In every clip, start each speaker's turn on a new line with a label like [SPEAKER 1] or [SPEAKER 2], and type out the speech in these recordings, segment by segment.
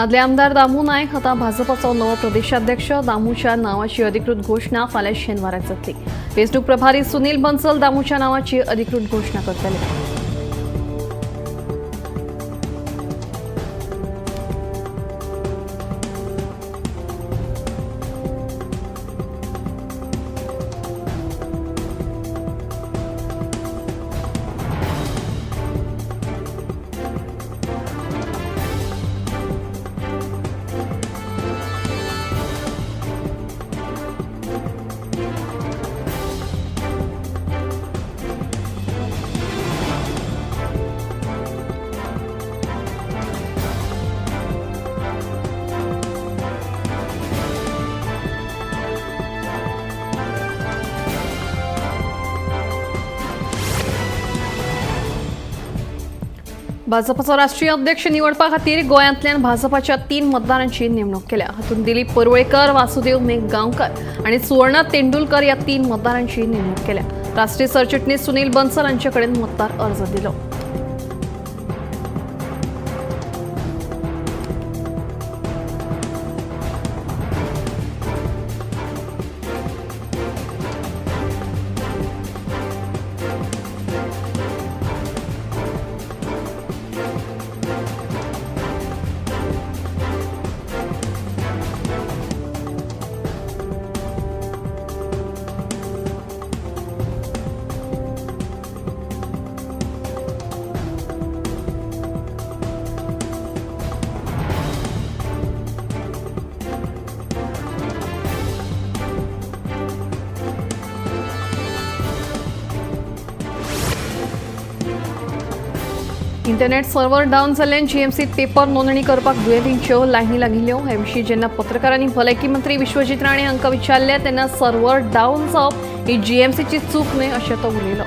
[SPEAKER 1] आदले आमदार दामू नायक आतां भाजपाचो नवो प्रदेशाध्यक्ष. दामूच्या नावाची अधिकृत घोशणा फाल्यां शेनवाराक जातली. वेंचणूक प्रभारी सुनील बन्सल दामूच्या नावाची अधिकृत घोशणा करतले. भाजपाचो राष्ट्रीय अध्यक्ष निवडपा खातीर गोंयांतल्यान भाजपाच्या 3 मतदारांची नेमणूक केल्या. हातूंत दिलीप परुळेकर, वासुदेव मेघगांवकर आनी सुवर्णा तेंडुलकर ह्या 3 मतदारांची नेमणूक केल्या. राष्ट्रीय सरचिटणीस सुनील बन्सल हांचे कडेन मतदार अर्ज दिलो. इंटरनेट सर्व्हर डावन जाल्ल्यान जीएमसीत पेपर नोंदणी करपाक दुयेंतींच्यो लायनी लागिल्ल्यो. हे विशीं जेन्ना पत्रकारांनी भलायकी मंत्री विश्वजीत राणे हांकां विचारलें तेन्ना सर्व्हर डावन जावप ही जीएमसीची चूक न्हय अशें तो उलयलो.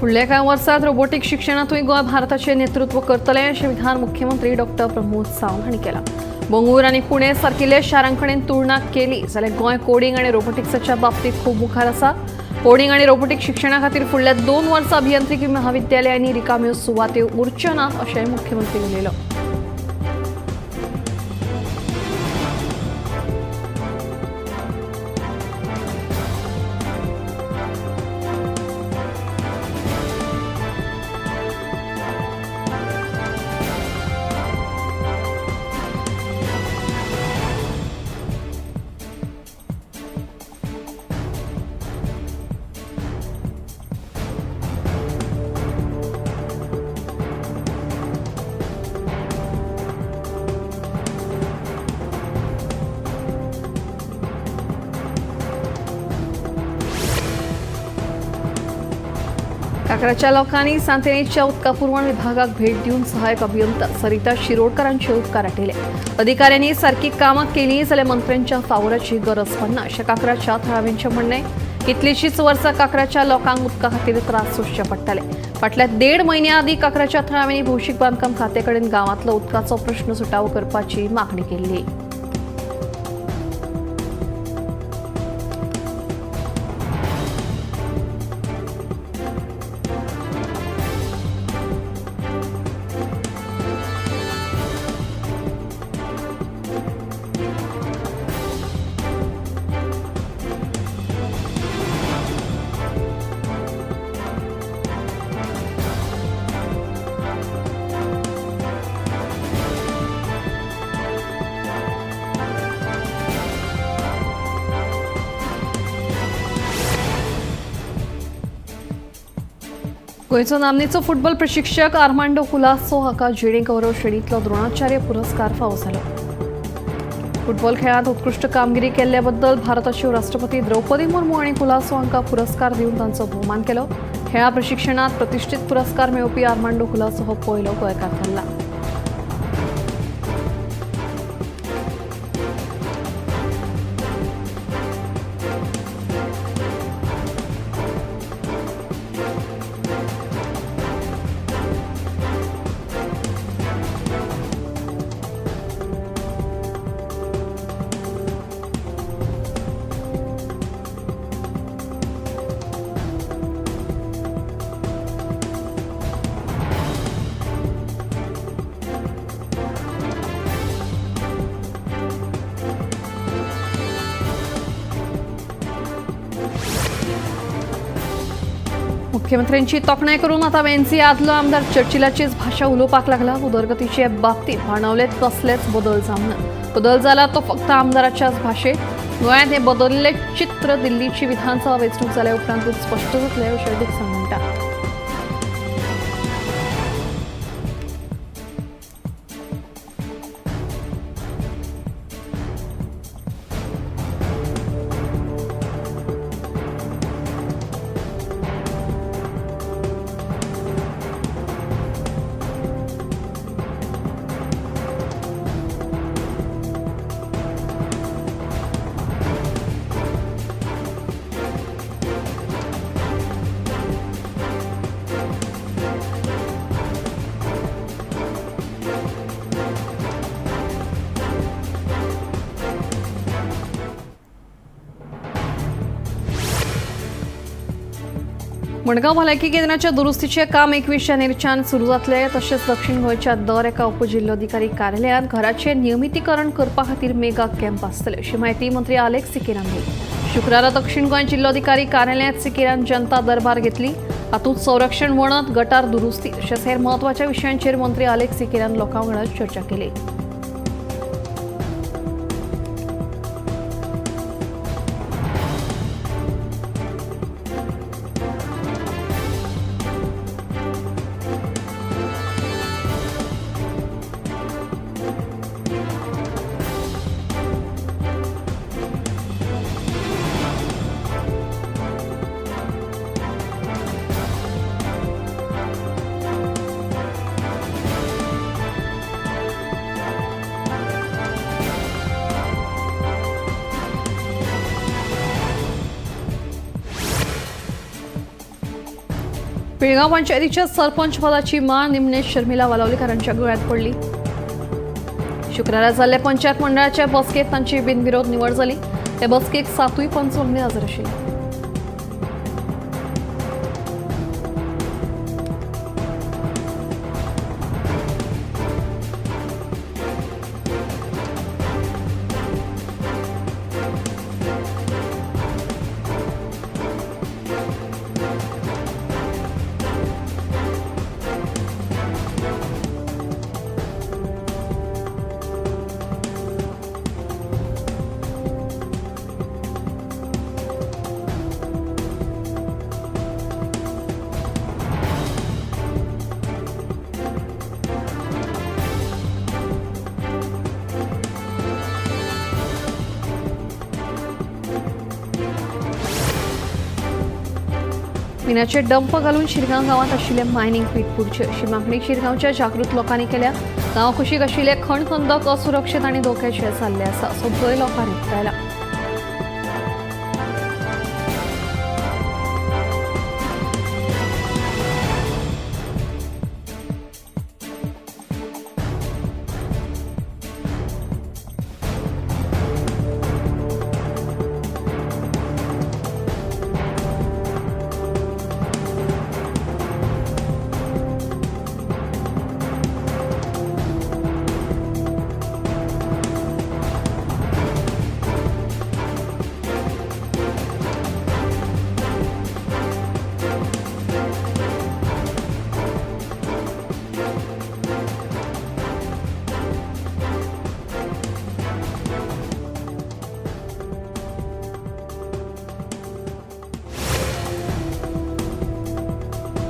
[SPEAKER 1] फुडल्या कांय वर्सांत रोबोटीक शिक्षणांतूय गोंय भारताचें नेतृत्व करतलें अशें विधान मुख्यमंत्री डॉक्टर प्रमोद सावंत हांणी केलां. बंगळूर आनी पुणे सारकिल्ल्या शारां कडेन तुळना केली जाल्यार गोंय कोडिंग आनी रोबोटिक्साच्या बाबतींत खूब मुखार आसा. कोडिंग आनी रोबोटीक शिक्षणा खातीर फुडल्या 2 वर्सां अभियांत्रिकी महाविद्यालयांनी रिकाम्यो सुवात्यो उरच्यो नात अशें मुख्यमंत्री उलयलो. काकराच्या लोकांनी सांतेरीच्या उदका पुरवण विभागाक भेट दिवन सहायक अभियंता सरिता शिरोडकरांचे उपकार आठयले. अधिकाऱ्यांनी सारकी कामां केली जाल्यार मंत्र्यांच्या फावराची गरज पडना अशें काकराच्या थळाव्यांचें म्हणणें. कितलीशीच वर्सां काकराच्या लोकांक उदका खातीर त्रास सोंसचे पडटाले. फाटल्या 1.5 म्हयन्या आदीं काकराच्या थळाव्यांनी भौशीक बांदकाम खाते कडेन गांवांतलो उदकाचो प्रश्न सुटावो करपाची मागणी केल्ली. गोंयचो नामनेचो फुटबॉल प्रशिक्षक आर्मांडो कुलासो हाका जिणे गौरव श्रेणींतलो द्रोणाचार्य पुरस्कार फावो जालो. फुटबॉल खेळांत उत्कृश्ट कामगिरी केल्ल्या बद्दल भारताच्यो राष्ट्रपती द्रौपदी मुर्मू आनी कुलासो हांकां पुरस्कार दिवन तांचो भोवमान केलो. खेळा प्रशिक्षणांत प्रतिश्ठीत पुरस्कार मेळोवपी आर्मांडो कुलासो हो पयलो गोंयकार थारला. मुख्यमंत्र्यांची तोखणाय करून आता वेन्सी आदलो आमदार चर्चिलाचीच भाशा उलोवपाक लागला. उदरगतीचे बाबतीत भाणावलेत कसलेच बदल जावना. बदल जाला तो फक्त आमदाराच्याच भाशेत. गोंयांत हे बदलले चित्र दिल्लीची विधानसभा वेंचणूक जाल्या उपरांतूच स्पश्ट जातलें अशें डिक्सन म्हणटा. मडगांव भलायकी केंद्राच्या दुरुस्तीचें काम 21 जानेवारीच्यान सुरू जातलें. तशेंच दक्षिण गोंयच्या दर एका उपजिल्लोधिकारी कार्यालयांत घराचें नियमितीकरण करपा खातीर मेगा कॅम्प आसतले अशी म्हायती मंत्री आलेक्स सिकेरान दिली. शुक्रारा दक्षिण गोंय जिल्लोधिकारी कार्यालयांत सिकेरान जनता दरबार घेतली. हातूंत संरक्षण वणत, गटार दुरुस्ती तशेंच हेर म्हत्वाच्या विशयांचेर मंत्री आलेक्स सिकेरान लोकां वांगडा चर्चा केली. पिळगांव पंचायतीच्या सरपंच पदाची मान निमणे शर्मिला वालावलीकरांच्या गळ्यात पडली. शुक्रारा जाल्ल्या पंचायत मंडळाच्या बसकेत तांची बिनविरोध निवड जाली. ते बसकेक 7 पंच वांगडी हजर आशिल्ले. मिनाचे डंप घालून शिरगांव गांवांत आशिल्ले मायनिंग पीट पुरचे अशी मागणी शिरगांवच्या जागृत लोकांनी केल्या. गांव कुशीक आशिल्ले खणखंदक असुरक्षीत आनी धोक्याचे जाल्ले आसा असो भंय लोकांनी उक्तायला.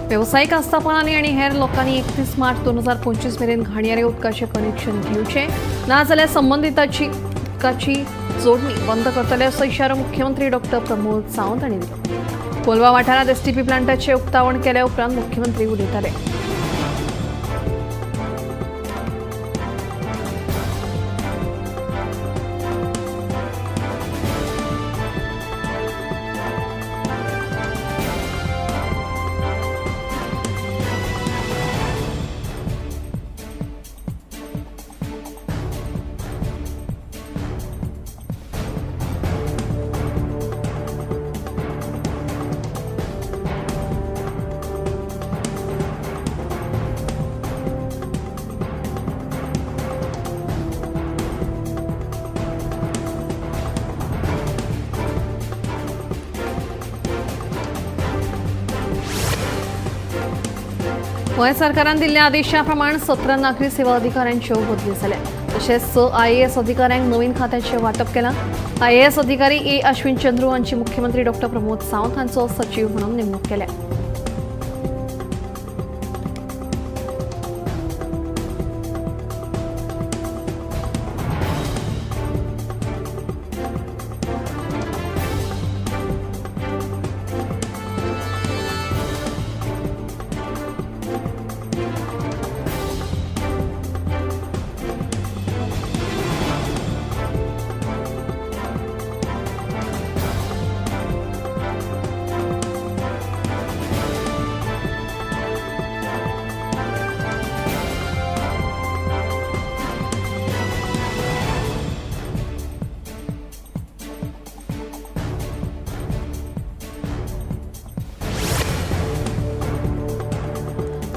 [SPEAKER 1] वेवसायीक आस्थापनांनी आनी हेर लोकांनी 31 मार्च 2025 मेरेन घाणयारे उदकाचें कनेक्शन घेवचें नाजाल्यार संबंदिताची उदकाची जोडणी बंद करतले असो इशारो मुख्यमंत्री डॉक्टर प्रमोद सावंत हांणी दिलो। कोलवा वाठारांत एसटीपी प्लांटाचें उक्तावण केल्या उपरांत मुख्यमंत्री उलयताले। गोंय सरकारान दिल्ल्या आदेशा प्रमाण 17 नागरी सेवा अधिकाऱ्यांच्यो बदली जाल्या। तशेंच 6 आयएएस अधिकाऱ्यांक नवीन खात्याचें वांटप केलां। आयएएस अधिकारी ए अश्विन चंद्रू हांची मुख्यमंत्री डॉक्टर प्रमोद सावंत हांचो सचीव म्हणून नेमणूक केल्या।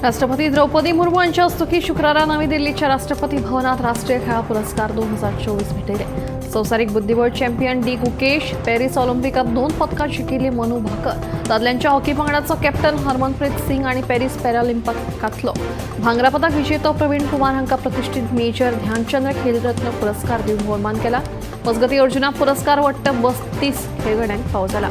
[SPEAKER 1] राष्ट्रपती द्रौपदी मुर्मू यांच्या हस्तुकी शुक्रारा नवी दिल्लीच्या राष्ट्रपती भवनात राष्ट्रीय खेळा पुरस्कार 2024 भेटयले। संवसारीक बुद्धिबळ चॅम्पियन डी गुकेश, पॅरिस ऑलिम्पिकात 2 पदकां जिखिल्ली मनू भाकर, दादल्यांच्या हॉकी पंगडाचो कॅप्टन हरमनप्रीत सिंग आनी पॅरिस पॅरालिम्पिकांतलो भांगरा पदक विजेतो प्रवीण कुमार हांकां प्रतिष्ठित मेजर ध्यानचंद्र खेलरत्न पुरस्कार दिवन भोवमान केला। मजगतीं अर्जुना पुरस्कार वट्ट 32 खेळगड्यांक फावो जाला।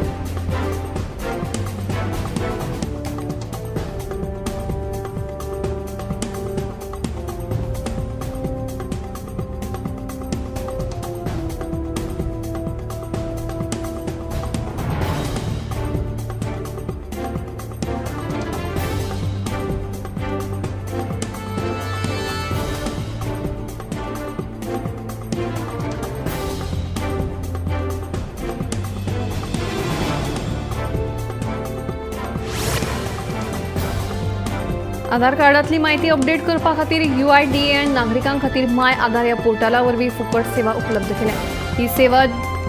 [SPEAKER 1] आधार कार्डातली माहिती अपडेट करपा खातीर UIDAI नागरिकां खातीर my आधार ह्या पोर्टला वरवीं फुकट सेवा उपलब्ध केल्या। ही सेवा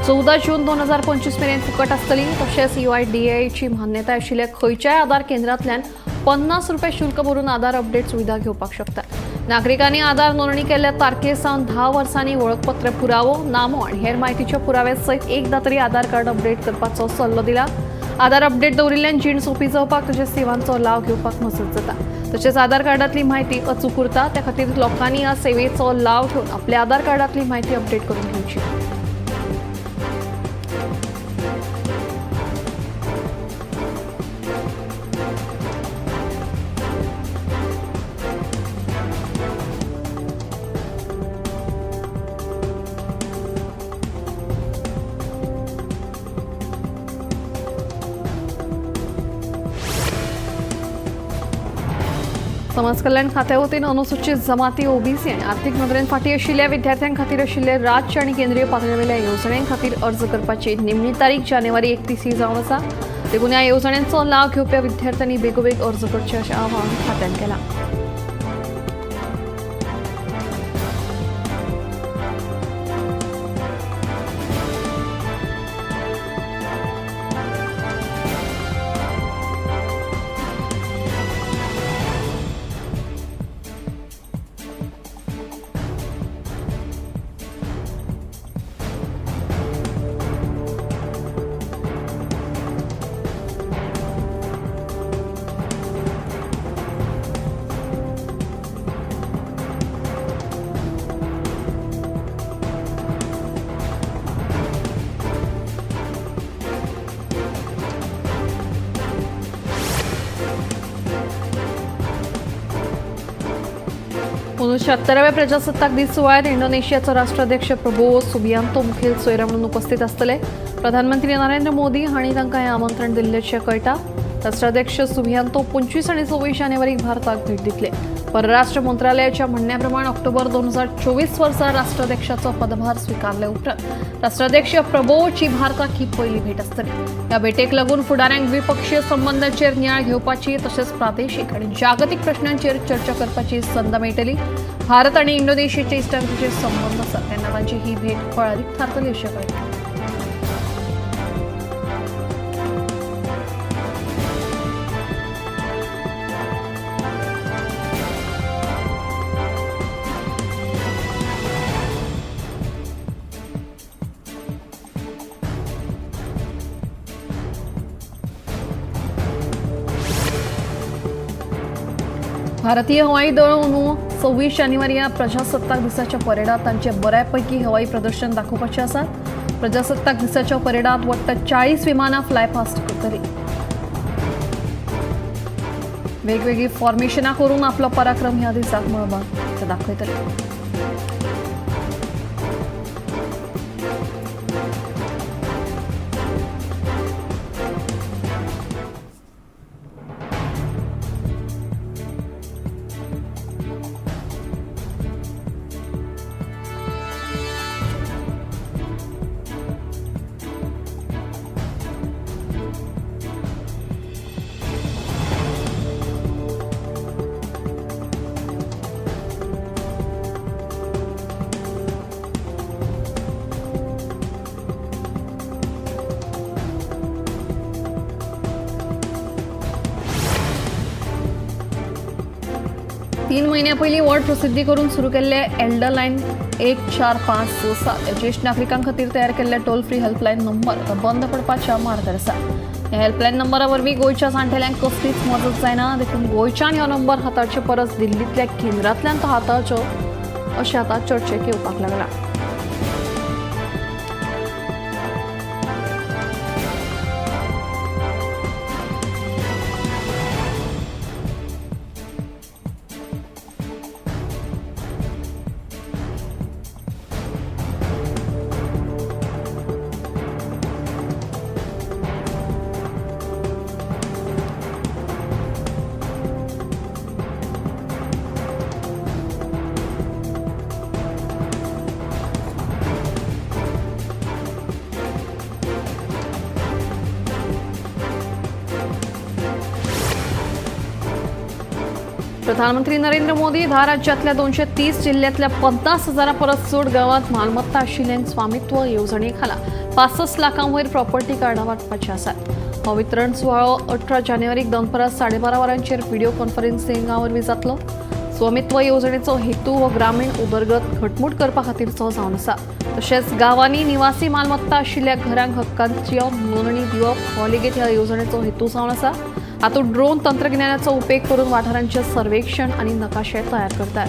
[SPEAKER 1] 14 जून 2025 मेरेन फुकट आसतली। तशेंच UIDAIची मान्यताय आशिल्ल्या खंयच्याय आधार केंद्रांतल्यान 50 रुपये शुल्क भरून आधार अपडेट सुविधा घेवपाक शकतात। नागरिकांनी आधार नोंदणी केल्ल्या तारखे सावन 10 वर्सांनी वळखपत्र पुरावो, नामो आनी हेर माहितीच्या पुराव्या सयत एकदा तरी आधार कार्ड अपडेट करपाचो सल्लो दिला। आधार अपडेट दवरिल्ल्यान जीण सोंपी जावपाक तशेंच सेवांचो लाव घेवपाक मजत जाता। तशेंच आधार कार्डांतली माहिती अचूक उरता, त्या खातीर लोकांनी ह्या सेवेचो लाव घेवन आपल्या आधार कार्डांतली माहिती अपडेट करून घेवची। समाज कल्याण खात्या वतीन अनुसूचित जमाती, ओबीसी आनी आर्थिक नदरेन फाटीं आशिल्ल्या विद्यार्थ्यां खातीर आशिल्ले राज्य आनी केंद्रीय पातळेवेल्या येवजण्यां खातीर अर्ज करपाची निमणी तारीख जानेवारी 31 ही जावन आसा। देखून ह्या येवजण्यांचो लाव घेवपी विद्यार्थ्यांनी बेगोबेग अर्ज करचे अशें आवाहन खात्यान केलां। 76व्या प्रजासत्ताक दीस सुवाळ्यात इंडोनेशियाचो राष्ट्राध्यक्ष प्रबोवो सुबियांतो मुखेल सोयरे म्हणून उपस्थित आसतले. प्रधानमंत्री नरेंद्र मोदी हांणी तांकां हें आमंत्रण दिल्ल्याचें कळटा. राष्ट्राध्यक्ष सुबियांतो 25 आनी 26 जानेवारीक भारताक भेट दितले. परराष्ट्र मंत्रालयाच्या म्हणण्या प्रमाण ऑक्टोबर 2024 वर्सा राष्ट्राध्यक्षाचो पदभार स्विकारले उपरांत राष्ट्राध्यक्ष प्रबोवोची भारताक ही पयली भेट आसतली. ह्या भेटेक लागून फुडाऱ्यांक द्विपक्षीय संबंदांचेर नियाळ घेवपाची तशेंच प्रादेशीक आनी जागतीक प्रश्नांचेर चर्चा करपाची संद मेळटली. भारत आनी इंडोनेशियाचे इश्टागतीचे संबंद आसात तेन्ना तांची ही भेट फळादीक थारतली अशें कळटा. भारतीय हवाई दळ अंदू 26 जानेवारी ह्या प्रजासत्ताक दिसाच्या परेडात तांचे बऱ्यापैकी हवाई प्रदर्शन दाखोवपाचें आसा. प्रजासत्ताक दिसाच्या परेडात वट्ट 40 विमानां फ्लाय पास्ट करतली. वेगवेगळी फॉर्मेशनां करून आपलो पराक्रम ह्या दिसाक मळबाक ते दाखयतले. तीन म्हयन्या पयलीं व्हड प्रसिद्धी करून सुरू केल्ले एल्डरलायन 14567 ज्येश्ठ नागरिकां खातीर तयार केल्ले टोल फ्री हेल्पलायन नंबर आतां बंद पडपाच्या मार्गार आसा. ह्या हेल्पलायन नंबरा वरवीं गोंयच्या जाणटेल्यांक कसलीच मजत जायना, देखून गोंयच्यान हो नंबर हाताळचे परस दिल्लींतल्या केंद्रांतल्यान तो हाताळचो अशें आतां चर्चेक येवपाक लागलां. प्रधानमंत्री नरेंद्र मोदी 10 राज्यातल्या 230 जिल्ह्यातल्या 50,000 परस चड गांवांत मालमत्ता आशिल्ल्यान स्वामित्व येवजणे खाला 65 लाखां वयर प्रॉपर्टी कार्डां वांटपाची आसात. हो वितरण सुवाळो 18 जानेवारीक दनपरां 12:30 वरांचेर व्हिडिओ कॉन्फरन्सिंगा वरवीं जातलो. स्वामित्व येवजणेचो हेतू हो ग्रामीण उदरगत घटमूट करपा खातीरचो जावन आसा. तशेंच गांवांनी निवासी मालमत्ता आशिल्ल्या घरांक हक्कांची नोंदणी दिवप हो लेगीत ह्या येवजणेचो हेतू जावन आसा. हातूंत ड्रोन तंत्रज्ञानाचो उपेग करून वाठारांचे सर्वेक्षण आनी नकाशे तयार करतात.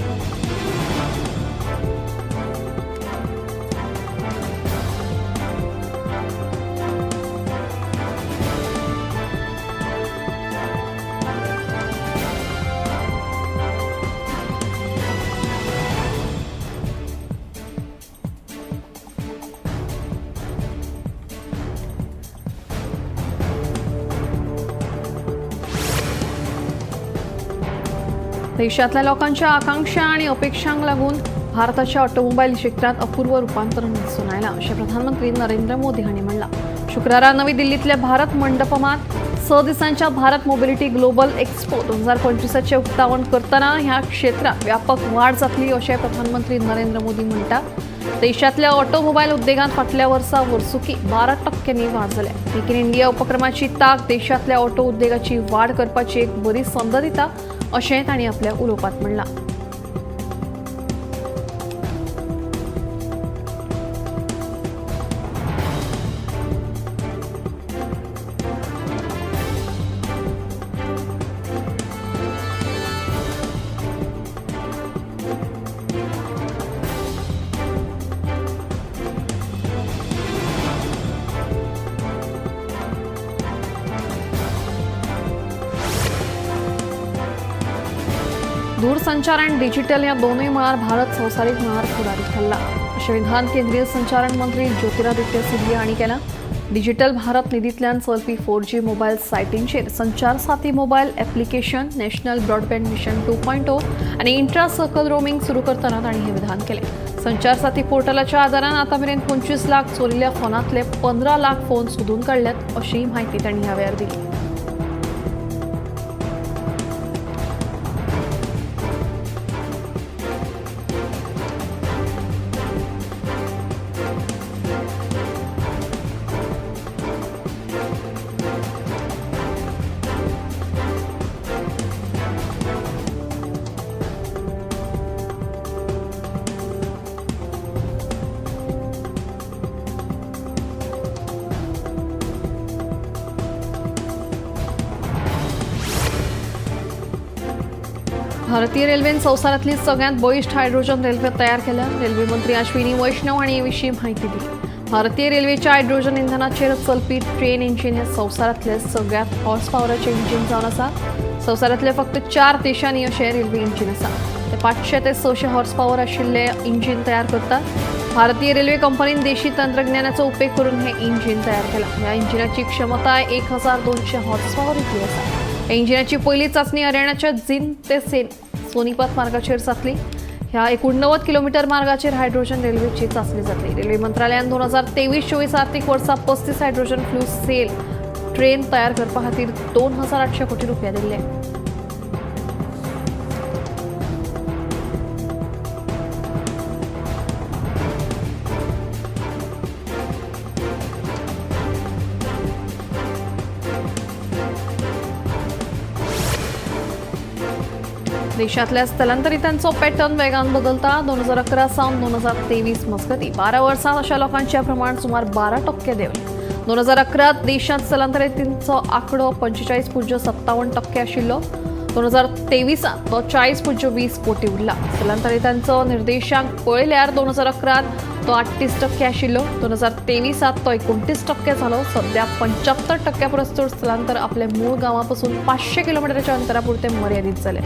[SPEAKER 1] देशातल्या लोकांच्या आकांक्षा आणि अपेक्षांक लागून भारताच्या ऑटोमोबाईल क्षेत्रात अपूर्व रूपांतरण दिसून आयलां अशें प्रधानमंत्री नरेंद्र मोदी हांणी म्हणलां. शुक्रारा नवी दिल्लींतल्या भारत मंडपमात 6 दिसांच्या भारत मोबिलिटी ग्लोबल एक्स्पो 2025 उक्तावण करतना ह्या क्षेत्रात व्यापक वाड जातली अशें प्रधानमंत्री नरेंद्र मोदी म्हणटात. देशातल्या ऑटोमोबाईल उद्देगांत फाटल्या वर्सा वर्सुकी 12% वाड जाल्या. मेक इन इंडिया उपक्रमाची तांक देशांतल्या ऑटो उद्देगाची वाड करपाची एक बरी संद दिता अशें तांणी आपल्या उलोवपांत म्हणलां. दूरसंचार आनी डिजिटल ह्या दोनूय मळार भारत संवसारीक मळार फुडारी थारला अशें विधान केंद्रीय संचारण मंत्री ज्योतिरादित्य सिंधिया हांणी केलां. डिजिटल भारत निधींतल्यान चलपी 4G mobile सायटींचेर Sanchar Saathi mobile application, national broadband mission 2.0 आनी इंट्रा सर्कल रोमिंग सुरू करतना तांणी हें विधान केलें. संचार साथी पोर्टलाच्या आदारान आतां मेरेन 25 लाख चोरिल्ल्या फोनांतले 15 लाख फोन सोदून काडल्यात अशी म्हायती तांणी ह्या वेळार दिली. भारतीय रेल्वेन संवसारांतली सगळ्यांत बळिश्ट हायड्रोजन रेल्वे तयार केल्या. रेल्वे मंत्री अश्विनी वैष्णव हांणी हे विशीं म्हायती दिली. भारतीय रेल्वेच्या हायड्रोजन इंधनाचेर चलपी ट्रेन इंजीन हे संवसारांतले सगळ्यांत हॉर्स पावराचें इंजीन जावन आसा. संवसारांतले फक्त 4 देशांनी अशें रेल्वे इंजीन आसा. ते 500 ते 600 हॉर्स पावर आशिल्ले इंजीन तयार करतात. भारतीय रेल्वे कंपनीन देशी तंत्रज्ञानाचो उपेग करून हे इंजीन तयार केलां. ह्या इंजिनाची क्षमताय 1200 हॉर्स पावर इतली आसा. ह्या इंजिनाची पयली चांचणी हरियाणाच्या जींद ते सोनीपत मार्गाचेर जातली. ह्या 89 किलोमीटर मार्गाचेर हायड्रोजन रेल्वेची चांचणी जातली. रेल्वे मंत्रालयान 2023-24 आर्थिक वर्सा 35 हायड्रोजन फ्ल्यू सेल ट्रेन तयार करपा खातीर 2800 कोटी रुपया दिल्ले. देशांतल्या स्थलांतरितांचो पॅटर्न वेगान बदलता. 2011 सावन 2023 मजगती 12 वर्सांत अशा लोकांचें प्रमाण सुमार 12% देंवलें. 2011 देशांत स्थलांतरितांचो आंकडो 45.57% आशिल्लो. 2023 तो 40.20 कोटी उरला. स्थलांतरितांचो निर्देशांक पळयल्यार 2011 तो 38% आशिल्लो. 2023 तो 29% जालो. सध्या 75% परस चड स्थलांतर आपल्या मूळ गांवां 500 किलोमिटराच्या अंतरापुरते मर्यादीत जालें.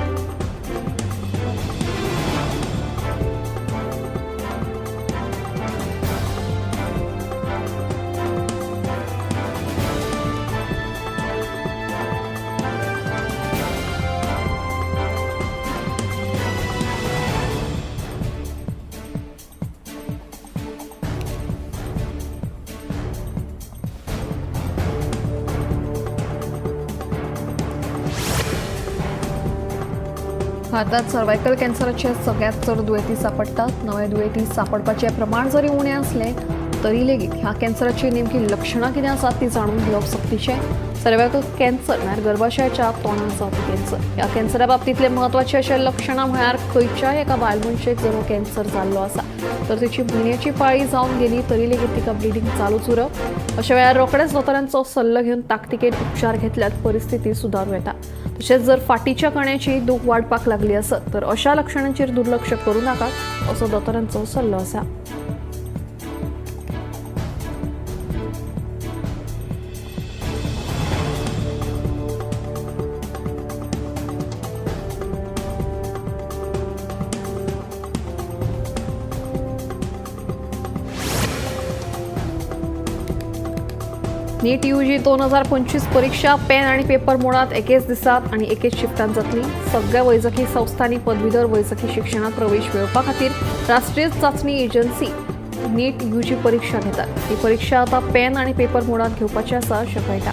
[SPEAKER 1] भारतात सर्वायकल कॅन्सराचे सगळ्यांत चड दुयेंती सांपडटात. नवे दुयेंती सांपडपाचें प्रमाण जरी उणें आसलें तरी लेगीत ह्या कॅन्सराची नेमकी लक्षणां कितें आसात ती जाणून घेवप सक्तीचें. सर्वायकल कॅन्सर म्हळ्यार गर्भाशयाच्या तोंडांत जावपी कॅन्सर. ह्या कॅन्सरा बाबतींतले म्हत्वाचे अशे लक्षणां म्हळ्यार खंयच्याय एका बायल मनशेक जर हो कॅन्सर जाल्लो आसा तर तिची म्हयन्याची पाळी जावन गेली तरी लेगीत तिका ब्लिडींग चालूच उरप. अशा वेळार रोखडेच दोतोरांचो सल्लो घेवन ताकतिकेन उपचार घेतल्यार परिस्थिती सुदारूं येता. तशेंच जर फाटीच्या कण्याची दूख वाडपाक लागली आसत तर अशा लक्षणांचेर दुर्लक्ष करूं नाकात असो दोतोरांचो सल्लो आसा. नीट यूजी 2025 परीक्षा पेन आणि पेपर मोडात एकेच दिसात आणि एकेच शिफ्टांत जातली. सगळ्या वैजकी संस्थांनी पदवीधर वैजकी शिक्षणात प्रवेश मेळोवपा खातीर राष्ट्रीय चांचणी एजन्सी नीट यूजी परीक्षा घेतात. ही परीक्षा आता पेन आणि पेपर मोडात घेवपाची आसा अशें कळटा.